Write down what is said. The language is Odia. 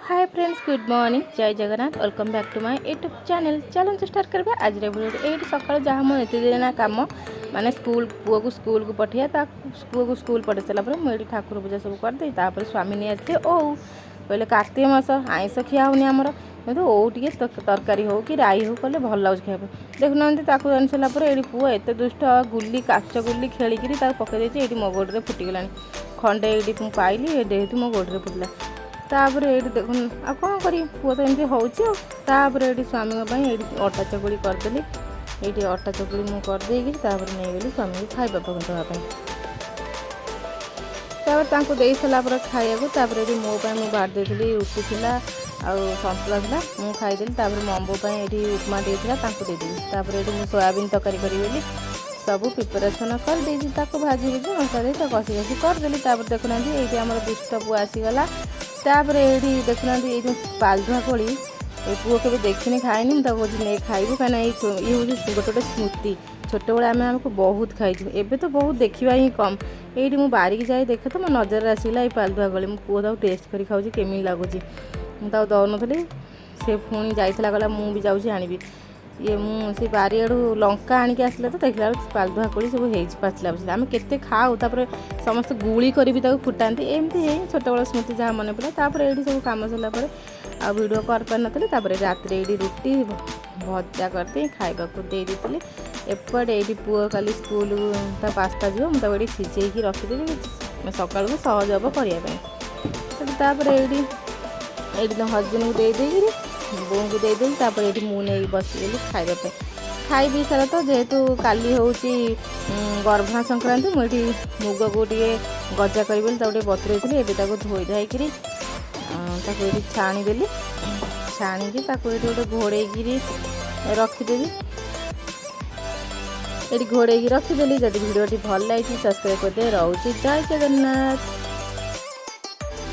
Hi friends, good morning, Jai Jagannath. Welcome back to my YouTube channel. ଚାଲନ୍ତୁ ଷ୍ଟାର୍ଟ କରିବା ଆଜିର ଭିଡ଼ିଓ। ଏଇଠି ସକାଳୁ ଯାହା ମୋ ନିତିଦିନିଆ କାମ, ମାନେ ସ୍କୁଲ, ପୁଅକୁ ସ୍କୁଲକୁ ପଠେଇବା। ତା ପୁଅକୁ ସ୍କୁଲ ପଠେଇ ସାରିଲା ପରେ ମୁଁ ଏଇଠି ଠାକୁର ପୂଜା ସବୁ କରିଦେଇ, ତାପରେ ସ୍ୱାମୀ ନେଇ ଆସିଲେ ଓଉ। କହିଲେ କାର୍ତ୍ତିକ ମାସ ଆଇଁଷ ଖିଆ ହେଉନି ଆମର, କିନ୍ତୁ ଓଉ ଟିକେ ତରକାରୀ ହଉ କି ରାଇ ହଉ କଲେ ଭଲ ଲାଗୁଛି ଖାଇବା ପାଇଁ। ଦେଖୁନାହାନ୍ତି, ତାକୁ ଆଣି ସାରିଲା ପରେ ଏଇଠି ପୁଅ ଏତେ ଦୁଷ୍ଟ, ଗୁଲି, କାଚ ଗୁଲି ଖେଳିକିରି ତାକୁ ପକେଇ ଦେଇଛି। ଏଇଠି ମୋ ଗୋଡ଼ରେ ଫୁଟିଗଲାଣି ଖଣ୍ଡେ। ଏଇଠି ମୁଁ ପାଇଲି, ଯେହେତୁ ମୋ ଗୋଡ଼ରେ ଫୁଟିଲା। ତାପରେ ଏଇଠି ଦେଖୁନ, ଆଉ କ'ଣ କରିବି, ପୁଅ ତ ଏମିତି ହେଉଛି ଆଉ। ତାପରେ ଏଇଠି ସ୍ୱାମୀଙ୍କ ପାଇଁ ଏଇଠି ଅଟା ଚକୁଳି କରିଦେଲି। ଏଇଠି ଅଟା ଚକୁଳି ମୁଁ କରିଦେଇକି ତାପରେ ନେଇଗଲି ସ୍ୱାମୀଙ୍କୁ ଖାଇବା ପାଖକୁ ଦେବା ପାଇଁ। ତାପରେ ତାଙ୍କୁ ଦେଇ ସାରିଲା ପରେ ଖାଇବାକୁ, ତାପରେ ଏଠି ମୋ ପାଇଁ ମୁଁ ବାଢ଼ି ଦେଇଥିଲି। ରୁଟି ଥିଲା ଆଉ ସନ୍ତୁଳା ଥିଲା, ମୁଁ ଖାଇଦେଲି। ତାପରେ ମମ୍ବୁ ପାଇଁ ଏଠି ଉପମା ଦେଇଥିଲା, ତାଙ୍କୁ ଦେଇଦେଲି। ତାପରେ ଏଠି ମୁଁ ସୋୟାବିନ୍ ତରକାରୀ କରିବି ବୋଲି ସବୁ ପ୍ରିପାରେସନ୍ କରିଦେଇଛି। ତାକୁ ଭାଜି ଭୁଜି, ମସଲା ଦେଇ ତାକୁ କଷି କଷି କରିଦେଲି। ତାପରେ ଦେଖୁନାହାନ୍ତି, ଏଇଠି ଆମର ଦୁଷ୍ଟ ପୁଅ ଆସିଗଲା। ତାପରେ ଏଇଠି ଦେଖୁନାହାନ୍ତି, ଏଇ ଯେଉଁ ପାଲଧୁଆ କୋଳି, ଏ ପୁଅ କେବେ ଦେଖିନି, ଖାଇନି। ମୁଁ ତାକୁ କହୁଛି ନେ ଖାଇବୁ, କାହିଁକିନା ଏଇ ଇଏ ହେଉଛି ଗୋଟେ ଗୋଟେ ସ୍ମୃତି। ଛୋଟବେଳେ ଆମେ ଆମକୁ ବହୁତ ଖାଇଛୁ, ଏବେ ତ ବହୁତ ଦେଖିବା ହିଁ କମ୍। ଏଇଠି ମୁଁ ବାରିକି ଯାଇ ଦେଖେ ତ ମୋ ନଜରରେ ଆସିଗଲା ଏଇ ପାଲଧୁଆ କୋଳି। ମୋ ପୁଅ ତାକୁ ଟେଷ୍ଟ କରି ଖାଉଛି, କେମିତି ଲାଗୁଛି। ମୁଁ ତାକୁ ଦେଉନଥିଲି, ସେ ପୁଣି ଯାଇଥିଲା, କହିଲା ମୁଁ ବି ଯାଉଛି ଆଣିବି। ଇଏ ମୁଁ ସେ ବାରିଆଡ଼ୁ ଲଙ୍କା ଆଣିକି ଆସିଲେ ତ ଦେଖିଲା ବେଳକୁ ପାଲଧୁଆ କୋଳି ସବୁ ହେଇଛି ପାଚିଲା ପାଚିଲା। ଆମେ କେତେ ଖାଉ। ତାପରେ ସମସ୍ତେ ଗୁଳି କରି ବି ତାକୁ ଫୁଟାନ୍ତି। ଏମିତି ହେଇ ଛୋଟବେଳ ସ୍ମୃତି ଯାହା ମନେ ପଡ଼ିଲା। ତାପରେ ଏଇଠି ସବୁ କାମ ସରିଲା ପରେ ଆଉ ଭିଡ଼ିଓ କରିପାରିନଥିଲି। ତାପରେ ରାତିରେ ଏଇଠି ରୁଟି ଭଜା କରିଦେଇ ଖାଇବାକୁ ଦେଇ ଦେଇଥିଲି। ଏପଟେ ଏଇଠି ପୁଅ କାଲି ସ୍କୁଲ ତା ପାସ୍ତା ଯିବ, ମୁଁ ତାକୁ ଏଇଠି ସିଝେଇକି ରଖିଦେଲି, ସକାଳକୁ ସହଜ ହେବ କରିବା ପାଇଁ। ସେଠୁ ତାପରେ ଏଇଠି ଏଇଠି ତ ହଜବେଣ୍ଡକୁ ଦେଇ ଦେଇକିରି, ବୋଉଙ୍କୁ ଦେଇଦେଲି। ତାପରେ ଏଇଠି ମୁଁ ନେଇକି ବସିଗଲି ଖାଇବା ପାଇଁ। ଖାଇ ପିଇ ସାରିଲା ତ, ଯେହେତୁ କାଲି ହେଉଛି ଗର୍ଭଣା ସଂକ୍ରାନ୍ତି, ମୁଁ ଏଇଠି ମୁଗକୁ ଟିକେ ଗଜା କରିବି ବୋଲି ତାକୁ ଟିକେ ବତୁରେଇଥିଲି। ଏବେ ତାକୁ ଧୋଇ ଧାଇକିରି ତାକୁ ଏଇଠି ଛାଣିଦେଲି। ଛାଣିକି ତାକୁ ଏଇଠି ଗୋଟେ ଘୋଡ଼େଇକିରି ରଖିଦେବି। ଏଇଠି ଘୋଡ଼େଇକି ରଖିଦେଲି। ଯଦି ଭିଡ଼ିଓଟି ଭଲ ଲାଗିଛି, ସବସ୍କ୍ରାଇବ୍ କରିଦେବେ। ରହୁଛି, ଜୟ ଜଗନ୍ନାଥ।